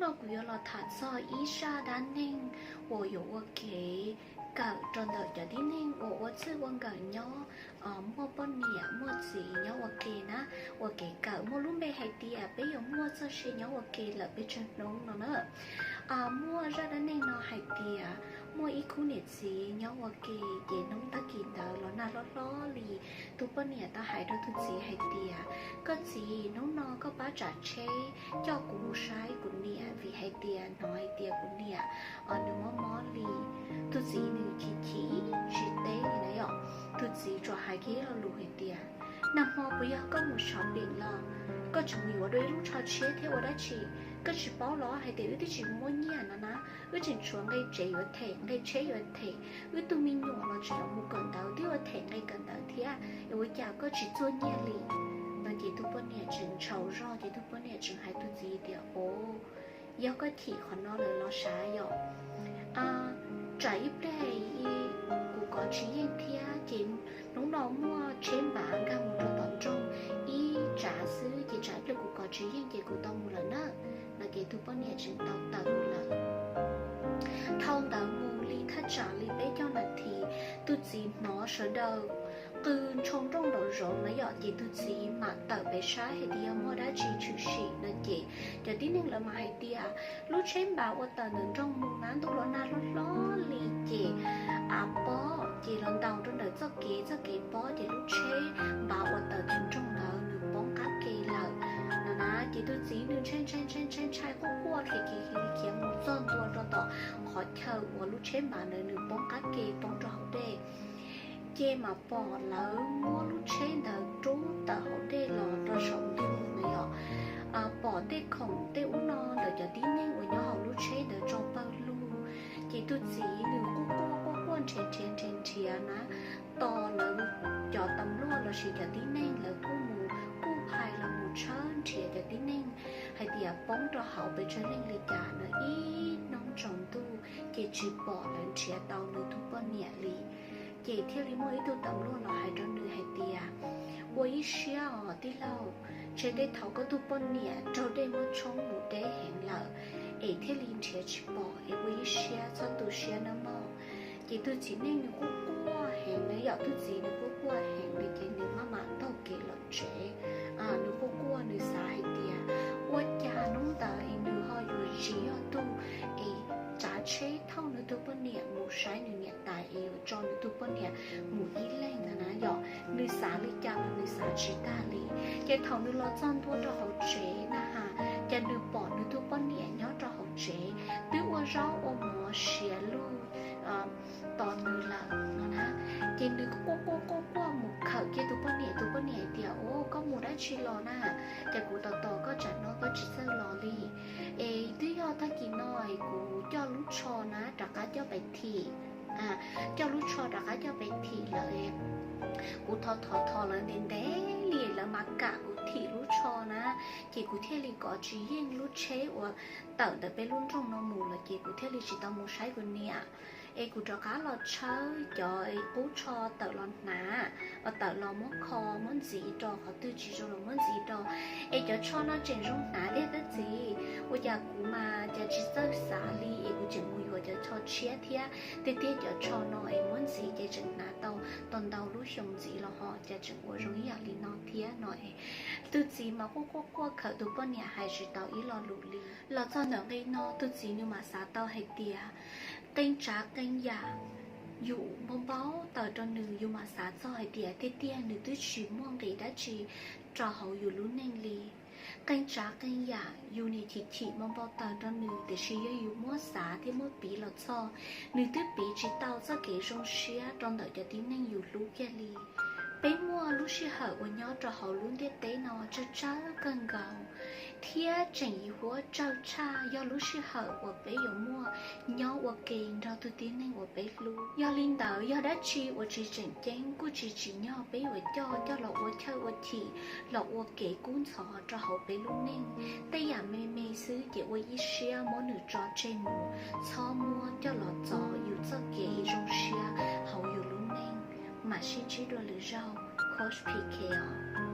Kuv yuav los tham txog ib zaj dab neeg uas yuav ua kev kawm rau ntawm cov tib neeg uas ua txij ua nkawm nyob, muaj poj niam muaj txiv nyob ua ke na, ua kev kawm muaj lub npe hais tias peb yuav muaj txoj sia nyob ua ke lawm peb tsawg hnub no na. Muaj zaj dab neeg no hais tias muaj ib khub niam txiv nyob ua ke, ces hnub tag kis ntawd los nag hlob hlob li, tus poj niam tau hais rau tus txiv hais tias, koj txiv, hnub no koj pab tsav tsheb coj kuv mus saib kuv niam, vim hais tias hnov hais tias kuv niam nws mob mob li. Tus txiv nws chim chim tsis teb li na yom, tus txiv tsuas hais kiag ib lo lus hais tias, nag hmo puas yog koj mus shopping los? Koj tseem mus yuav dua ib lub tsho tshiab thiab ua dab tsi? Koj tsis paub los hais tias wb twb tsis muaj nyiaj no na, wb tseem tshuav nqe tsev yuav them, nqe tsheb yuav them, wb tug me nyuam los tseem mus kawm ntawv twb yuav them nqe kawm ntawv thiab, es ua cas koj tsis txuag nyiaj li? No ces tus poj niam tseem ntshau zog ces tus poj niam tseem hais tus txiv tias, o, yog koj chim qhov no lawm los sav yom. Tsam ib pliag kuv kov tsis yeej thiab ces hnub no muaj tsheb npav nkag mus rau tom nroog ib tsav xwb ces tsam ib pliag kuv kov tsis yeej ces kuv tau mus lawm na. No ces tus poj niam tseem tau tawm mus lawm. Dhau ntawd mus li thaj tsam li peb caug nas this, tus txiv hnov sawv daws qw ntshoo nrooj nraum zoov na yom, ces tus txiv mam tawm pem saib hais tias yog muaj dab tsi tshwm sim no ces cov tib neeg lawv mam hais tias lub tsheb npav uas tawm ntawm nroog mus na ntuj los nag hlob hlob li ces av pob ces los ntaus rau ntawm txoj kev, txoj kev pob ces lub tsheb npav uas tawm ntawm nroog ntawd nws poob qab ke lawm no na. Ces tus txiv nws ntshai ntshai ntshai ntshai ntshai quaj quaj khiav khiav khiav khiav mus txog ntua rau tom qhov chaw uas lub tsheb npav ntawd nws poob qab ke poob rau hauv dej. Ces mam pom lawv muab lub tsheb ntawd rub tawm hauv dej los rau saum ntuj no yom. Pom tej khoom tej ub no ntawm cov tib neeg uas nyob hauv lub tsheb ntawd tso pawg lug. Ces tus txiv nws quaj quaj quaj quaj nrhiav nrhiav nrhiav nrhiav na, tos lawv cov tas luaj lossis cov tib neeg lawv kuj mus kuj hais los mus tshawb nrhiav cov tib neeg hais tias poob rau hauv pes tsawg leej li cas no ib hnub tsaus ntuj ces tsis pom lawv nrhiav tau nws tus poj niam li. Ces thiaj li muaj ib tug tas luaj los hais rau nws hais tias, ua ib siab os tij laug, ntshe tej thaum koj tus poj niam raug dej muab tshoob mus deb heev lawm es thiaj li nrhiav tsis pom es ua ib siab txhob tu siab nawb mog. Ces tus txiv neej nws quaj quaj heev na yom, tus txiv nws quaj quaj heev li ces nws maj mam taug kev los tsev. Nws quaj quaj nws xav hais tias ua cas hnub ntawd es nws ho yuav tsis yog tug es tsav tsheb thauj nws tus poj niam mus saib nws niam tais es yuav tso nws tus poj niam mus ib leeg ntag na yom. Nws xav li cas los nws xav tsis tag li. Ces thaum nws los txog ntua rau hauv tsev na has, ces nws pom nws tus poj niam nyob rau hauv tsev twb ua zaub ua mov siav lug tos nws lawm no na. Ces nws quaj quaj quaj quaj mus khawm kiag tus poj niam, tus poj niam hais tias, o, koj mus dab tsi los na? Ces kuv tos tos koj tsam no koj tsis txawj los li. Es twb yog tag kis no es kuv coj lub tsho na rov qab coj pem thim, coj lub tsho rov qab coj pem thim lawm. Kuv thov thov thov lawv ntev ntev li lawv mam kam kuv thim lub tsho na, ces kuv thiaj li kov tsis yeej lub tsheb uas tawm ntawm peb lub nroog no mus lawm ces kuv thiaj li tsis tau mus saib kuv niam. Es kuv rov qab los tshawb cov qub tsho tawm los hnav, tawm los muab kho muab ntxiv rau qhov twg tsis zoo los muab ntxiv rau. Es cov tsho no tseem zoo hnav thiab tab txiv, ua cas kuv mas cas tsis txawj xav li es kuv tseem mus yuav cov tsho tshiab thiab. Tiag tiag cov tsho no es muab ntxiv ces tseem hnav tau tau ntau lub xyoo ntxiv los ho cas tseem ua zoo ib yam li no thiab no es. Tus txiv mas quaj quaj quaj khawm tus poj niam hais tsis tau ib lo lus li. Los txog ntawm nqe no tus txiv nws mam xav tau hais tias qee tsav qee yam yus npau npau taws rau nws, yus mam xav txog hais tias tiag tiag nws twb tsis muaj nqis dab tsi rau hauv yus lub neej li. Qee tsav qee yam yus niaj chim chim npau npau taws rau nws, tiam sis yog yus muab xav thiab muab piv los txog, nws twb piv tsis tau txoj kev zoo siab rau ntawm cov tib neeg yus hlub kiag li. Peb muaj lub sij hawm uas nyob rau hauv lub ntiaj teb no tsawg tsawg kawg nkaus, thiab tseem yim huab tsawg tshaj yog lub sij hawm uas peb yuav muaj nyob ua ke nrog tus tib neeg uas peb hlub. Yog li ntawd, yog dab tsi uas tsis tseem ceeb kuj tsis tsim nyog peb yuav coj coj los ua chawj ua chim, los ua kev kub ntxhov rau hauv peb lub neej. Tej yam me me xwb ces ua ib siab muab nws tso tseg mus, txhob muab coj los txov yus txoj kev zoo siab hauv yus lub neej. Mam sib ntsib dua lwm zaug, Coach P K os.